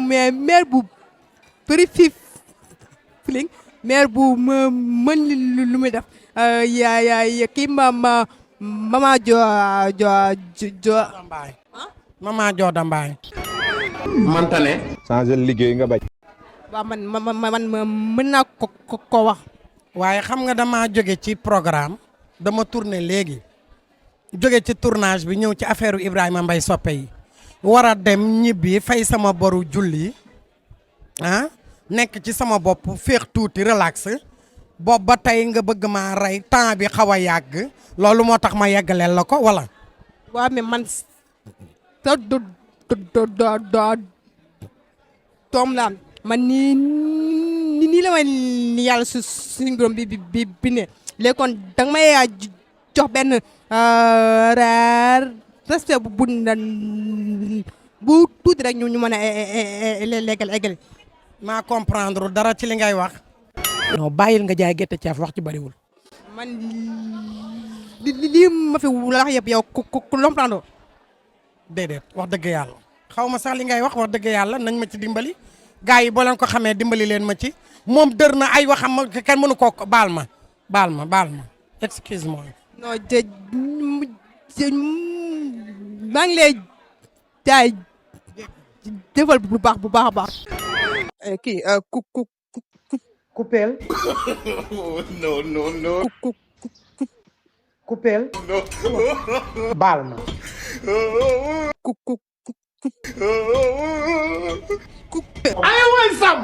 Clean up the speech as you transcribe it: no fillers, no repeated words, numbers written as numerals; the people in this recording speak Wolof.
maire bu bëri feeling maire bu mën lu muy def kii mama Dambaay mama joo Dambaay manta ne changer liggéey nga bañ waaw man mën naa ko wax waaye xam nga dama jóge ci programme dama tourné léegi jóge ci tournage bi ñëw ci affaire Ibrahima Mbaye soppe yi war a dem ñibbi fay sama boru julli nekk ci sama bopp féex tuuti relax bopp ba tey nga bëgg maa rey temps bi xaw a yàgg loolu moo tax ma yeggaleel la ko wala. waaw mais man sa doom la man nii la may ni yàlla suñu borom bi ne léegi kon danga may jox benn respect bu tuuti rek ñu mën a eggali. maa comprendre dara ci li ngay wax. non bàyyil nga jaay gerte caaf wax ci bariwul. man lii ma fi wax yëpp yow ku comprendre. déedéet wax dëgg yàlla xaw ma sax li ngay wax dëgg yàlla nañ ma ci dimbali gars yi boo leen ko xamee dimbali leen ma ci moom dër na ay waxam ma kenn mënu koo baal ma excuse moi. non maa ngi lay jaay defal bu baax a baax. kii coupeel. non coupeel. baal ma. coupeel. ay way sàmm